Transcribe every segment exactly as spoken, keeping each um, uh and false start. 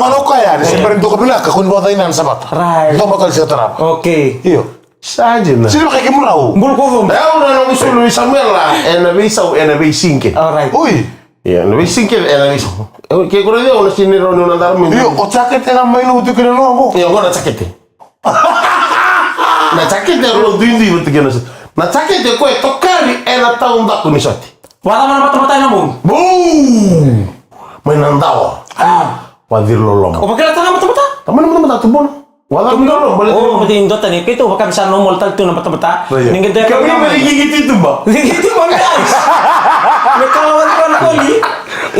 Dua ga na ka ya, ni se bera ni doka vinaka, ko ni vakacai na Sabata. Right. Dua mata ni se tarava. Okay. Io. Sa dina. Sini vaka kemurau. Bulu ko vum. Au na noqu sulu i Samuela, ena veisau, ena veisinke. All right. Ui. Ia, na veisinke, ena veisau. Ke kura deu, na sini rau ni na dara mai. Io, o jakete ga mai lutu kina noqu. Io, qo na jakete. Na jakete rau duidui vata kina soti. Na jakete ko e tokari ena taudaku ni soti. Vacava na matamata ena bogi? Buu! Mai na dawa. Ah. Vaciri loloma. O vakila tana matamata? Tamani matamata tubuna. Vacava na loloma, baleta. O, baleta ni dua tani, keitou vakavi sa normal tale tu na matamata. Io. Ni qai dua. Kau ni mai gigiti tuba. Gigiti tuba, guys. Me kala wali kona koli.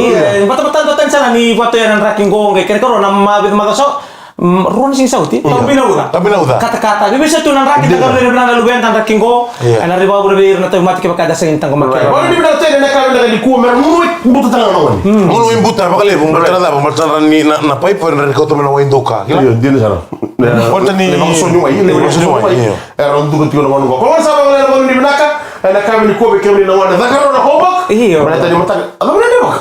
Ia, matamata dua tani sara ni vatoya na draki qo, qai kere karo na mavi macaso. Mm, rua na siga sa oti, tau binauca. Tau binauca. Katakata, vei vei sa tu na draki, taqara vei ira na luveda na draki qo. Ena rai vavura vei ira na tauvimate kevaka da sega ni taqomaki. Right. Vaka ni vinaka tale na ka vinaka nikua me ra gunu i buta talega na gone. Gunu i buta vakalevu, baleta na cava, baleta na ni na, na paipo era rai kauta mai na wai doka. Kila? Io, dina sara. Baleta ni. Le vakasoni wai, le vakasoni wai, io. Era duka tiko na gone qo. Ko gone sa vakalega na gone ni vinaka, ena ka vei nikua vei kemuni na gone. Caka rau na homework. Io. Baleta ni mataka. A cava na dredre vaka?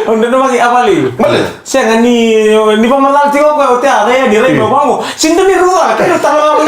O dredre vaka i a vale. Baleta. Sega ni, ni vakamacala tiko o koya, o tea, raica ni rai mai vaqo. Sega ni dua ni ruca, kei na taro ga mai.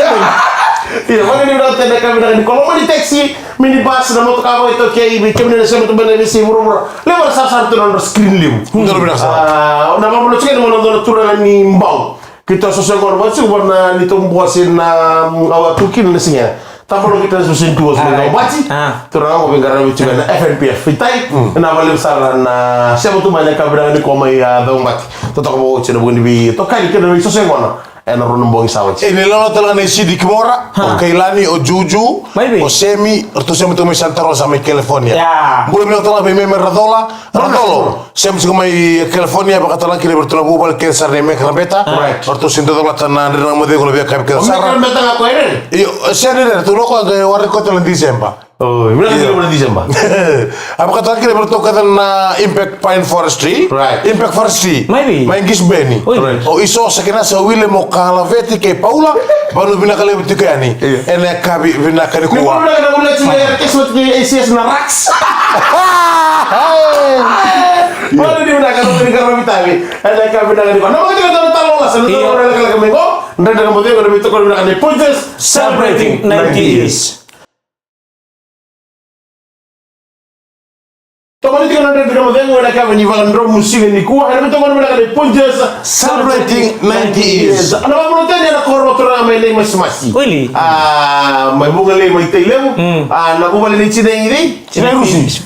Ia, vaka ni vinaka tale na ka vinaka ni ko loma ni taxi, minibus, na motoka vakaitaukei, vei kemuni na sema tu mai na veiyasai vuravura. Levu era sarasara tu na nodra screen levu. Donu vinaka sara. A, na vakamalua tiko ni mo na dua na turaga ni Bau. Keitou a soso yaqona vata tiko vua na neitou bose na, mm, au a tu kina na siga. Tabalo keitou a soso ni tu, right, na bati. Ah. Turaga qo veiqaravi tiko ena F N P F. Itai, mm, na vakalevu sara na sema tu mai na ka vinaka ni ko mai, a, Cauqati. Totoka vakaoti ena vuku ni veitokani kei na veisoso yaqona ena rua na bogi sa oti. E, ni lala tale ga na Isidi Kimora, ha, o Kailani, o Juju, mai vei? O Semi, ratou sema tu mai Santa Rosa, mai California. Ya. Bula vinaka tale ga vei Meme Racola, Racolo. Sema tiko mai California, vakatalega kina vei ratou na vuvale kece sara nei Meke Rabeta. Right. O ratou sega ni dau colata na Dredre Ga Mo Cegu na veiyakavi kece sara. O Meke Rabeta ga ko Erere? Io, e sega ni Erere, tu na koya qai waraki koya tale na December. Oi, vinaka tale na December. A vakatalega kina vei ratou kece na Impact Pine Forestry. Right. Impact Forestry. Mai vei? Mai Gisbeni. Oi. Right. O Iso, Sakinasa, William, o Kalaveti kei Paula. Vanua vinaka levu tiko yani. Io. Ena yakavi vinaka nikua. Ni vanua vinaka na vula tiko ya, kei soti kei A C S na Raks. Vale, ni vinaka, ni vinaka, ni vinaka. Ena yakavi vinaka nikua. Na vakatiko tale talo lasa, na talo lasa, na lekaleka mai qo. Dredre Ga Mo Cegu, na veitokoni vinaka ni Punjas. Celebrating ninety years. Tomani tiko na Dredre Ga Mo Cegu ena yakavi ni vakadromu siga nikua, ena veitokoni vinaka ni Punjas. Celebrating ninety years. Na vakamuria tiko na koro turaga mai Lai Masimasi. Oi. A, mai Vugalei, mai Tailevu. Mm. A, na vuvale ni tinai, tinai Rusi.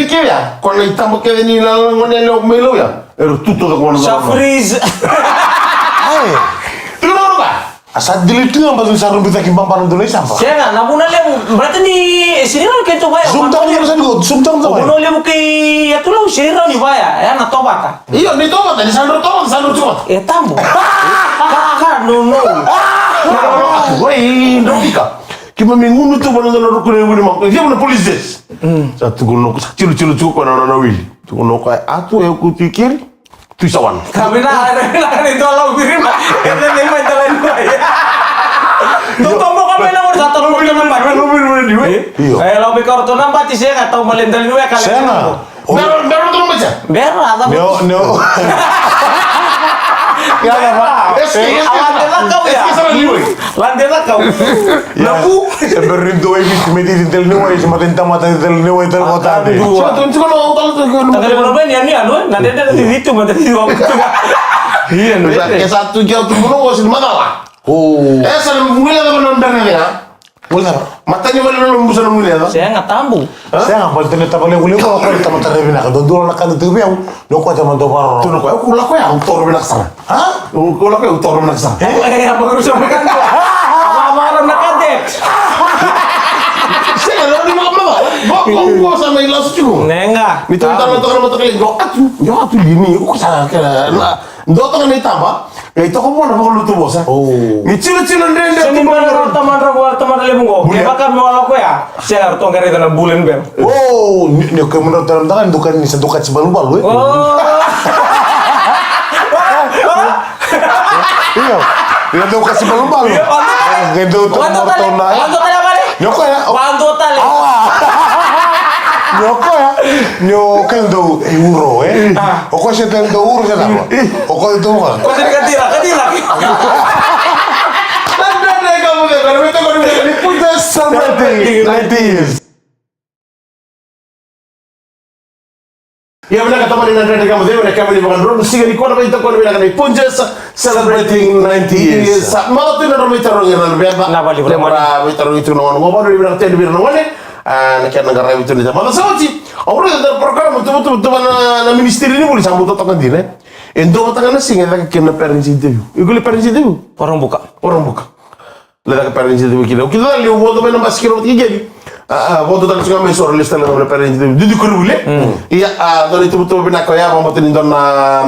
Safiri kece ya. Ko na itaba kece ni lala gone yalewa mai Lauya. Era tu toka ko na. Safiriz. Ai. Tukuna ga. A sa delete ga, baleta ni sa robitaki babana dua na isaba. Sega, na vuna levu, baleta ni, e sega ni rawa ni keitou vaya. Zoom down, zoom down, zoom down. Vuna levu kei Yatu Lau, sega ni rawa ni vaya, e na tovata. Io, ni tovata, ni sa drau tovata, sa drau tovata. E tabu. Ka, ka, no, no. Oi, drau fika. Keimami gunu tu vua na dua na ruku ni vuli mako. Ia vua na police station. Sa tukuna ko, sa tilotilo tiko ko na nona wili. Tukuna ko, a tu e kuti kiri. Tu i Sawana. Ka vina, vina, vina, ni dua lau viri ma. Ka vina, ni mai dala ni mai. Dua tomo ka mai na mori sa tau lau viri na bati. Lau viri na bati. Io. E, lau viri ka oro tau na bati, sega, tau male dala ni mai ka. Sega. Bera, bera tau na bati. Bera, a da. Neo, neo. Ia, ia, ia. Lade na kau ya. Lade na kau. Na vu. Se bera ni dua i Viti me titi dela ni wai, se matani tamata dela ni wai, dela ko tade. Sure. Tiko na tala tiko na. Tale mo na bani ani anu, na dede na titi tu, matani tu. Ia, na dede. Ke sa tu ke tu mo na wasi macala. O. E sa na guileca na dede ya. Guileca. Matani vale na busa na guileca. Sega tabu. Sega, baleta ni tavale guileca ko tamata re vinaka. Dodua na ka dau tu vei au. Ni o koya tamata dau varoro. Tu na koya, au kula koya, au toro vinaka sara. A? Au kula koya, au toro vinaka sara. E, e, a, vakarusa vinaka. A, vakarusa vinaka. Sega, na ni maka maka. Vaka, au sa mai lasu tiko. Nega. Ni tau tala toka na mataka lai, dua atu, dua atu lini, au sa kena, na, dua toka na itaba. Qai toka vua na vakalotu vosa. O. Ni cilocilo dredre. Se ni bera na tamata, vua na tamata levu qo. Bule. Kevaka me wala koya. Sega, ratou qai raica na bule ni bera. O, ni, ni o kemudrau tale mada ga ni dau kani sa dau kati balubalu, e? O. Io, io, dau kati balubalu. Io, o dau. Qai dau toka mada tale, na, e? O dau tale vale. Ni o koya. O dau tale. Awa. Ni o koya. Ni o koya dau, e, uro, e? A. O koya se dau uro se cava? O koya dau uro. Koya se ni katira, katira. Celebrating ninety years. Ia vinaka tamani na Dredre Ga Mo Cegu, na kemuni vakadrou, siga nikua na veitokoni vinaka na iPunjas, celebrating ninety years. Sa maca tu na nodrau veitarogi na luveda. Na vali vali. Vara veitarogi tu na gone, gone vara vinaka tu na vira na gone. A, na kena qaravi tu ni tamata sa oti. Au raica na program tu, tu, tu, tu, na, na ministry ni vuli sa buta toka dina. E dua vata ga na siga e caka kina na parents interview. Iko le parents interview? Vakaraubuka. Vakaraubuka. Le caka parents interview kina. Au kila ni au vodo mai na basikeli vata kei Kevi. A, a, vodo tale tiko ga mai so ra lesu tale ga mai na parents interview. Dudu ko Rivule. Mm. Ia, a, dua na ituvatuva vinaka oya, vabauta ni dua na,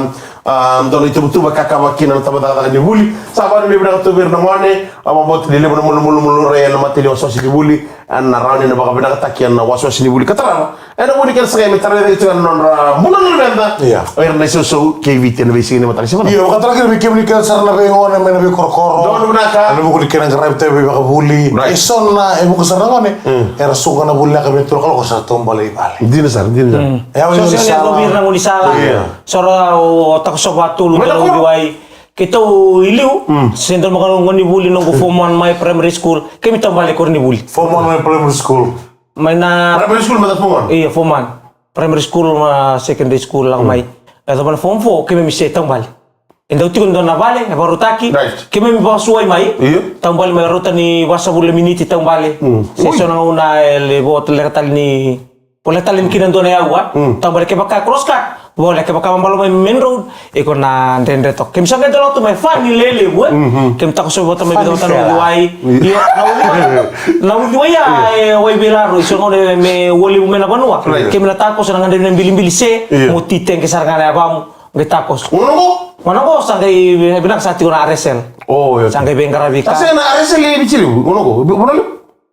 A, dua na ituvatuva ka cakava kina na tabacakacaka ni vuli. Sa vakanuinui vinaka tu vei ira na gone, a, vakabauta ni levu na malumalumu rai ena mata ni wasewase ni vuli, a, na rawa ni na vakavinakataki ena wasewase ni vuli ka tarava. Ena vuku ni kena sagai me tara cake tiko na nodra bula na luveda. Ia. O ira na isausau kei Viti ena veisiga ni mataka ni siga. Ia, vakatara kina vei kemuni kece sara na veigone mai na veikorokoro. Donu vinaka. Ena vuku ni kena qaravi tale vei vakavuli. Right. E so na, e vuqa sara na gone. Mm. Era suka na vuli na ka vei tolu na kaloko sa taubale i vale. Dina sara, dina sara. Mm. E, au so, ni so ni sala. Vei ira na gaunisala. Ia. So ra o, o Takosova tolu, mai na Dalaui koro. Wai. Keitou i liu, mm, se dua na vakagonevuli noqu form one mai primary school, keimami taubale koronivuli. Form one mai primary school. Mai na primary school mai na form one? Io, form one. Primary school, ma secondary school, lako, mm, mai. E yacova na form four, keimami se taubale. E dau tiko e dua na vale, e vakarautaki. Right. Keimami vakasuai mai. Io. Taubale mai rauta ni vasagavulu na miniti taubale. Mm. Se, oi, so na gauna e le vo, leka tale ni Voleka tale ni kina dua na yau, a? Mm. Taubale kevaka cross cut. Voleka kevaka mabalo mai main road. Iko na dredre toka. Keimami sa qai dolavi tu mai fani lelevu, e? Mhm. Keimami Takosova vata mai. Fani vata na fela. Uciwai. Io. Io, na uciwai. Na uciwai, a, io, e wai vei Laro. Iso gauna me ua levu mai na vanua. Right. Keimami na takoso na gadrevi na bilibili se. Io. Mo titeke sara ga na yavamu. Qai takoso. Gauna qo? Gauna qo sa qai vinaka sa tiko na R S L. O, io. Sa qai veiqaravi ka. Sa sega na R S L e Viti levu. Gauna qo. Gauna levu.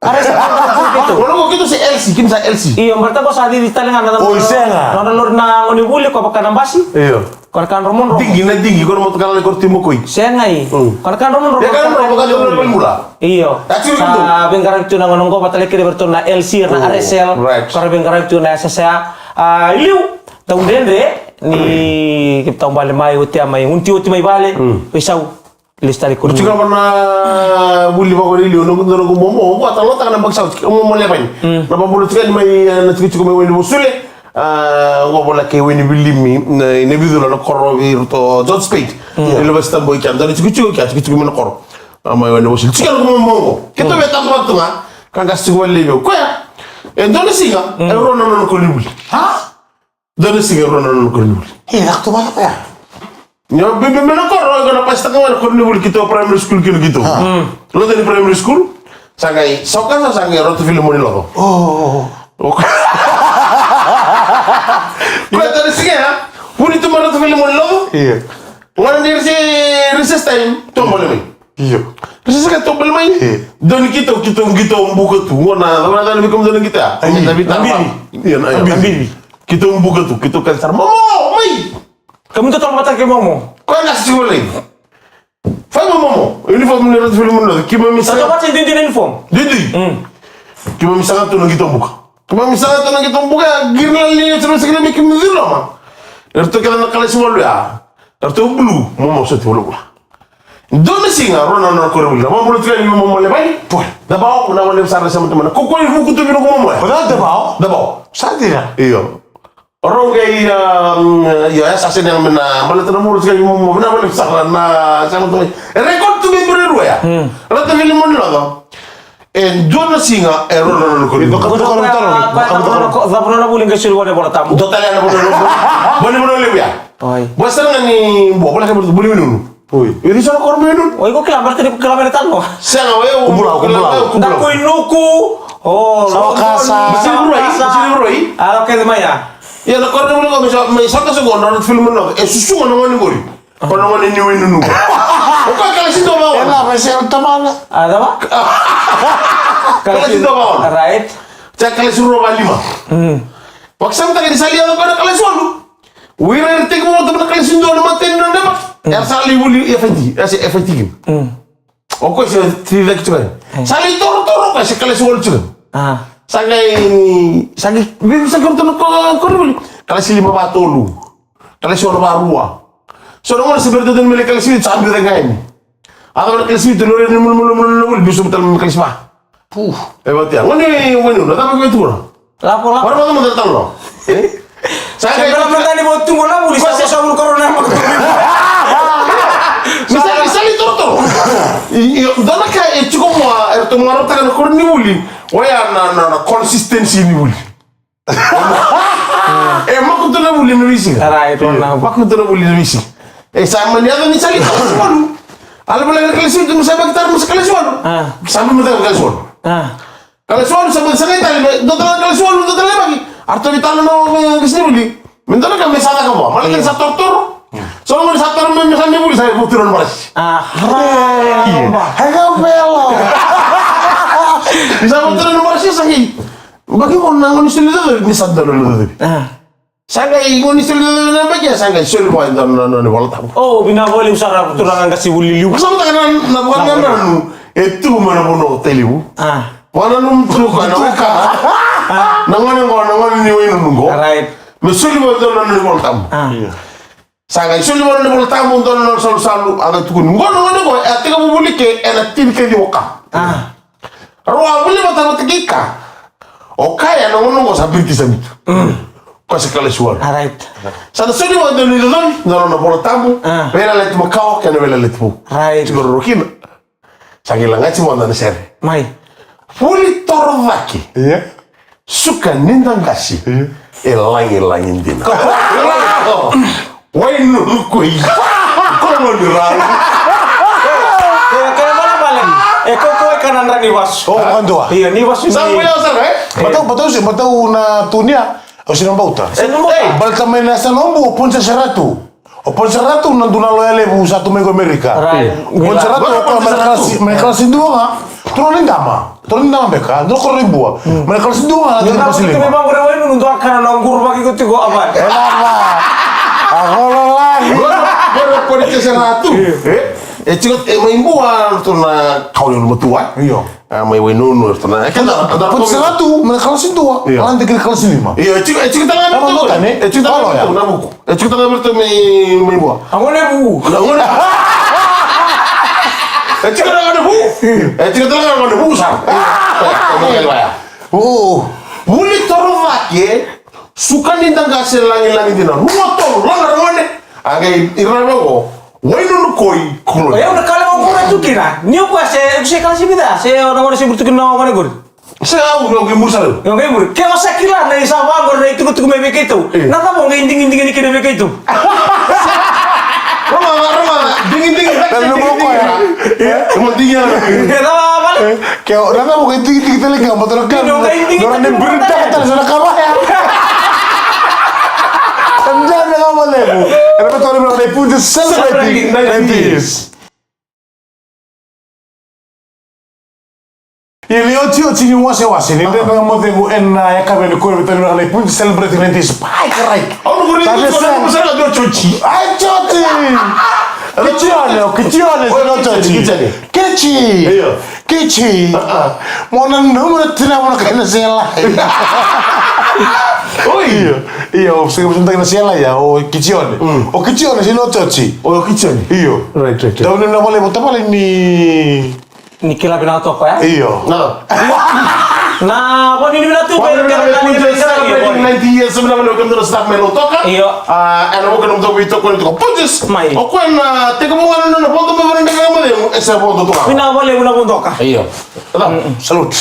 Are sa keitou. Gauna qo keitou se L C, keitou sa L C. Io, baleta qo sa cici tale ga na, oi, sega, na, na lori na gonevuli, ko vaka na basi. Io. Ko na ka dromodromo. Digi, na digi, ko na motoka lai ko Timo koi. Sega i. Mm. Ko na ka dromodromo. Ia, ka dromodromo, ka dromodromo. Io. Sa veiqaravi tu na gauna qo, vata kei iratou na L C, na, o, R S L. Right. Ko ra veiqaravi tu na S S A. A, i liu, tau dredre, ni, ke tau bale mai, oti a mai, unti oti mai vale, mm, veisau. Lesu tale i koronivuli. Tiko na vuli vakailili, o noqu, noqu momo, o qo a talanoataka na bakisau, tiko momo Levai. Mm. Na vabula tiko yani mai, e, na tikotiko mai Wainivosule, a, qo vola kei Wainivilimi, na, na Vicula, na koro vei iratou George Speight. Mm. Ni Lovasi Tabua i kea, dua na tikotiko i kea, tikotiko mai na koro. A, mai Wainivosule. Tiko noqu momo qo. Keitou, mm, veitabaki tu ga, ka qase tiko vale vei au. Koya, e dua na siga, mm, e rua na nona koronivuli. Ha? Dua na siga e rua na nona koronivuli. E, caka tu vata koya. Ni o bibi mai na koro, o iko na pasitaka ga na koronivuli keitou primary school kina keitou. A. Mm. Lota ni primary school, sa qai Saukasa, sa qai Ratu Filemoni Loco. O, o, o. O. Koya dua na siga ya, vuni tu mai Ratu Filemoni Loco. Io. Gauna ni recess, recess time, taubale mai. Io. Recess ka taubale mai. Io. Dua ni keitou, keitou, keitou buka tu. Qo na, na, na, na, vei kemudou na qito ya. Ai, na vita, na bibi. Io, na, na bibi. Keitou buka tu, keitou kaci sara, "Momo, mai!" Kemudou tale vata kei momo. Koya na sisi volai. Fai mo momo. Uniform ni Ratu Filemoni Loco. Keimami saga. Sa vata duidui na uniform? Duidui. Mm. Keimami saga tu na qito buka. Keimami saga tu na qito buka, qiri na liga, tiro sa kila me keimami curu loma. Eratou kece na kalasi walu ya. Eratou blue, momo soti vulavula. Dua na siga, rua na nona koronivuli. Na vabula tiko yani vei momo Levai. Poi. Davao, na gone sara sa mata mana. Ko koya vuku tu vei noqu momo ya. O cei o Davao? Davao. Sa dina. Io. Rau qai, um, io, e sa sega ni yaga me na baleta na vabula tiko yani vei momo. Na vabula sara na sa mata mai. E record tu vei Bure Rua ya. Hmm. Ratu Filemoni Loco. E dua na siga, e rua na nona koronivuli. Cava na vuli qai soli vua na iVolatabu? Dua tale na vanua, vanua levu ya. Oi. Vua sara ga ni bua, vua lako vua ni Wainunu. Oi. Io, ni sa na koro Wainunu. Oi, ko kila, baleta ni ko kila mai na tano. Sega, o yau. Kumbula, kumbula. Dakuinuku. O, Saukasa. Basiri Vurai, Basiri Vurai. A, o kece mai ya. Ia, na koro ni Wainunu, mai Saukasa qo, na Ratu Filemoni Loco. E susuga na gone qori. Ko na gone ni Wainunu. O koya kalasi dua vakawalu. E lava e sega na tamana. A, cava? Kalasi dua vakawalu. Right. Sa kalasi rua vakalima. Mm. Vakasamataka ni sa lai yaco koya na kalasi walu. O ira era tekivu vata mai na kalasi dua na matani na neba. Mm. Era sa lai vuli F I T, e se F I T kina. Mm. O koya se three caki tiko yani. Mm. Sa lai torotoro o koya se kalasi walu tiko yani. A. Sa qai, sa qai, sa qai ratou na ko-, koronivuli. Kalasi lima vakatolu. Kalasi ono vakarua. So na gauna se bera tu me lai kalasi vitu, sa biu cake ga yani. A cava na kalasi vitu, lori ni mulumulu, biu sobu tale me kalasi va. Pu. E vati ya. Gone Wainunu, na cava ke tukuna? Lako, lako. Ora vata mo talo. E? Sa qai bera mada ni vo tu mo na vuli, sa sa vuli korona ma. Sa, sa li torotoro. I, i, dua na ka e tiko vua, e ratou marautaka na koronivuli. Oya na, na, na consistency ni vuli. E makutu na vuli na veisiga. Right, right. Makutu na vuli na veisiga. E sa mani yaco ni sa lai kalasi walu. A lako lai kalasi vitu, me sa vakatara me sa kalasi walu. A. Sa mai me kalasi walu. A. Kalasi walu, sa mai sa qai tale, me dua tale kalasi walu, dua tale mai. Aratou ni tale na, me, kalasi ni vuli. Me dua na ka me sa caka vua. Mala ni sa torotoro. So goni sa tara me me sa me vuli sa e vutura na barasi. Ah. Hega velo. Ni sa vutura na barasi sa ki. Baki mo na goni soli dodo ni sa dodo dodo. Ah. Sa qai goni soli dodo na baki sa qai soli mo dodo na ni vola tabu. Oh, vina voli usara vutura na qasi vuli liu. Sa vutura na na vuka na nanu e tu ma na vono telivu. Ah. Vana num tu ka na weka. Ah. Na gone qo na gone ni wai nunu qo. Right. Me soli mo dodo na ni vola tabu. Ah. Sa qai soli vua na iVolatabu dua na nona salusalu, a qai tukuni, qo na gone qo e a tekivu vuli ke ena tinikaciwa ka. Ah. Rau a vuli vata vata kei ka. O kaya na gone qo sa British a bitu. Mm. Ko se kalasi walu. Ah, right. Sa na soli vua dua na icocovi, dua na nona iVolatabu, ah, Veiyalayalati Makawa kei na Veiyalayalati Vou. Right. Tiko roro kina. Sa qai lagati voda na sere. Mai. Vuli toro cake. Ia. Suka ni da qase. Ia. E lagilagi dina. Wai nunu koi. Kono ni rau. E kaya balebale. E koko e kana dra ni vasu. O, kadua. Ia, ni vasu ni. Sa mo ya sara, e? Matau, matau se, matau na tunia. Au sina bauta. Sina bauta. Ei, baleta mai na yasana o Bua, o Ponce Seratu. O Ponce Seratu na dua na loya levu sa tu mai ko Amerika. Right. O Ponce Seratu o koya mai na kalasi, mai na kalasi dua ga. Toro ni dama. Toro ni dama beka. Dua koro ni Bua. Mai na kalasi dua ga na toro ni kalasi lima. Ni dama beka. Ni dua kana na guru vaki ko tiko a vani. E lava. A golo lagi. Goro, goro Ponce Seratu. E tiko, e mai Bua, toro na kauli ulu matua. Io. A, mai Wainunu, e ratou na, e keda, Ponce Seratu, mai na kalasi dua, io, lade ki na kalasi lima. Io, e tiko, e tiko tale ga na vuku. E tiko tale ga na vuku. E tiko tale ga na vuku mai, mai Bua. A gone vu. Na gone. E tiko tale ga na vu. E tiko tale ga na vu sa. O, vuli toro cake, suka ni da qase lagilagi dina. Rua tolu, laga na gone. A qai ira na vaqo. Wai nunu koi, kulo. O yau na kala mo kura tu kina. Ni o koya se, se kala si vica, se o na gone se buri tu kina na gone kuri. Se au, au qai muri sara. Au qai muri. Ke o sa kila na i sa vaqo na i tukutuku me vei keitou. E. Na cava o qai digidigi ni kina vei keitou. Roma, roma, digidigi. Roma, digidigi. E, na cava, vale. Ke o, na cava o qai digidigi tale ga, matara ga. Nora ni buri taka tale sa na kava ya. Sa na jana ga valevu. Era na tori na Naipunjas celebrating ninety years. Ia ni otioti ni wasewase ni dredre ga mo cegu ena yakavi nikua, vei tale na Naipunjas celebrating ninety years. Pai karai. Au na vuri ni sa na dua otioti. Ai otioti. Kitione, o kitione, o kitione. Kitione. Kiti. Io. Kiti. Ah, ah. Mo nanuma na tinamuna kei na sela. Oi. Io, io, o sega mo sega na sela ia, o kitione. Mm. O kitione, sega ni otioti. O kitione. Io. Right, right, right. Dau ni na vale, mo tavale ni. Ni kila vinaka toka, e? Io. Na. Na, ko ni vinaka tu, ko ni vinaka tu, ko ni vinaka tu. Ninety years, vinaka valevu kemudou na staff mai Lautoka. Io. A, ena vuku ni nomudou veitokoni tiko Punjas. Mai. O koya na tekivu ga na nona vodo mai Vanua Dredre Ga Mo Cegu, e se vodo toka. Vinaka valevu na vodo toka. Io. Salute.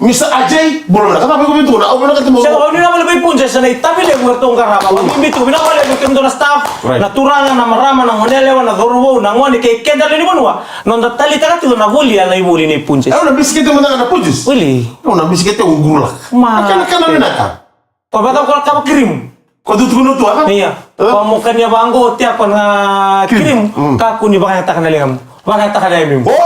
Mister Ajay, bula vinaka. Ka cava iko vei tukuna, au vinaka tu mo. Sega, au ni vinaka valevu vei Punjas, sa na itavi levu eratou qarava. Au bibi tu, vinaka valevu kemudou na staff, right, na turaga, na marama, na goneyalewa, na cauravou, na gone, kei keda lewe ni vanua. Noda taleitaka tiko na vuli, a na ivuli nei Punjas. Au na bisikete mada ga na Punjas. Vuli. Au na bisikete au gurula. Ma. Na kena, kena vinaka. Ko vaka ko kava kirimu. Ko tu tukuna tu, a? Ia. E? Ko mo kania vaqo, tea ko na kirimu. Kirimu. Mm. Kakua ni vakayagataka na ligamu. Vakayagataka na yamemu. O, o, o,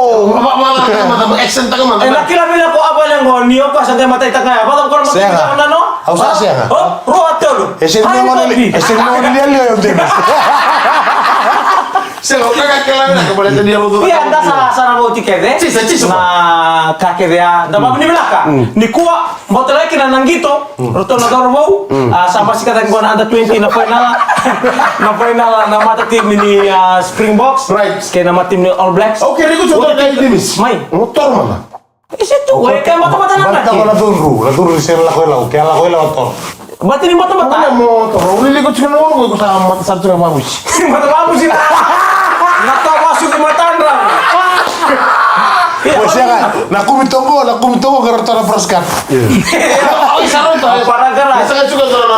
o. Va, va, va, va, va, accent taka mada. E na kila vila ko a vale qo ni o ko sa qai mataitaka ya. Vaka ko na mataitaka na no? Sega. Au sa sega. O, rua tolu. E sega ni gone, e sega ni gone lialia o Dennis. Sega, o kaka kila vila ko vale tani ya. Ia, da sa, sa na vauti kece. Tisa, tisa. Na ka kece ya. Da vavuni vinaka. Mm. Nikua, Botolaki na Naqito, ratou na cauravou, a, sa basika cake qo na under twenty na final, na final na mata team ni, a, Springboks, right, kei na mata team ni All Blacks. Okay, ni ko toro na team. Mai. Mo toro mana. Isi tu, e, ke matamata na mata. Baleta ko na curu, na curu ni se lako i lau, ke lako i lau toro. Mata ni matamata. Mo toro, uli liko tiko na uru, ko sa mata sa tiko na mamusi. Mata mamusi na. Na tavasu ki matadra. Ia, o sega, na kumi toqo, na kumi toqo ka ra tara brush cut. Oi, sa rauta. Para kara. Sa ka tiko tara na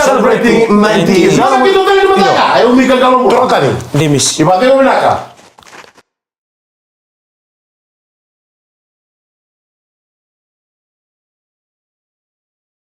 celebrating ninety years. Naka keitou tale ni mataka, e umi ka kalomu. Tokani. Demis. I vakatekivu vinaka.